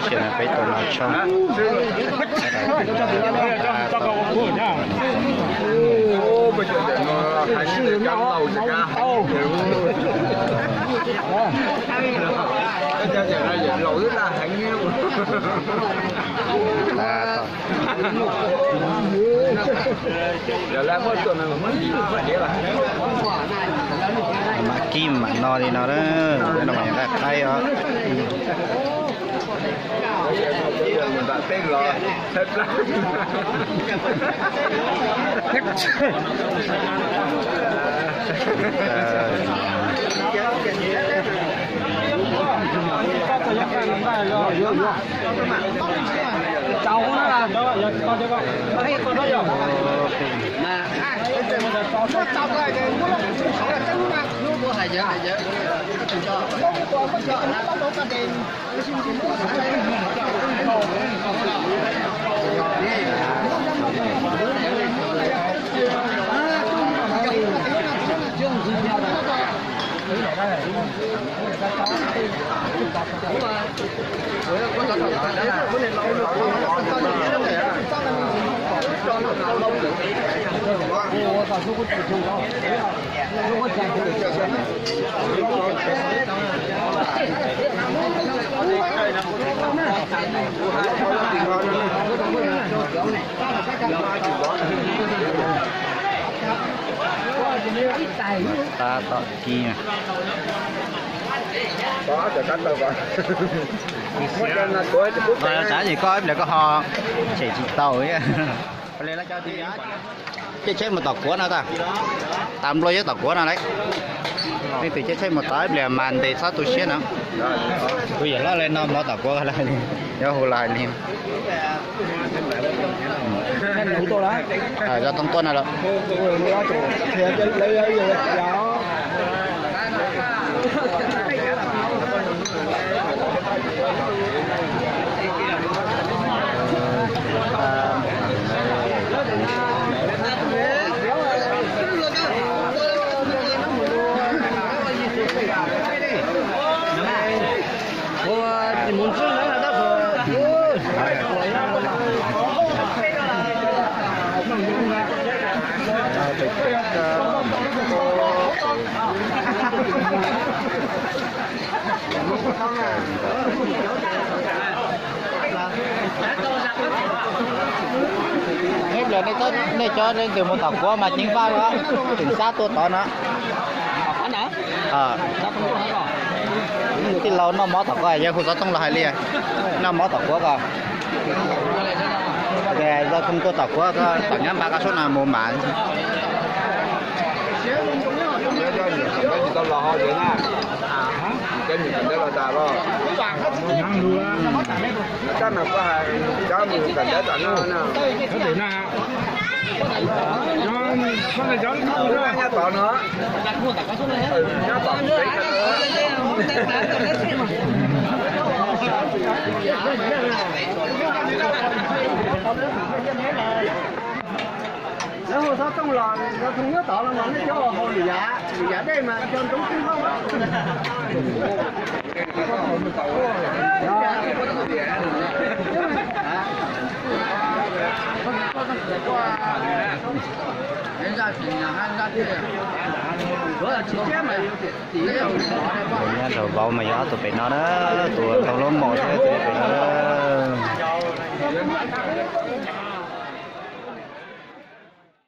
Tab sis no peb tus no tshaj. Mam kib mam no li no na, no mas yog nqaij qaib os. Tab tom kib. Tab sis koj ib pliag koj ho tshem tsis tau. Caij tsheb mus tom Kuav no tas, tas nplua yog tom Kuav no lawm. Leej twg caij tsheb mus tom ib pliag mas ntes txhob tu siab no. Kuv yawm hlob li no mov tom Kuav li, yuav hu los hais li. Zaj tooj tuaj no lawm. Ib pliag nej cov leej twg mus tom Kuav mas ceev faj, tseem xav tuaj tod no. Tij laug noj mov tom Kuav, yog hu xov tooj los hais li. Noj mov tom Kuav ko. Zaj tooj tuaj tom Kuav ko, tom Nyab Npas ko sub no mus mas. Lawv hu xov tooj los xov tooj nyob tod los mas nej cov hau lwm yam, lwm yam dej mas cov ntoo twb hau. Nyob rau vauv mas yog ob tug pem no na, tus ntoo lub mom thiab tus pem no na.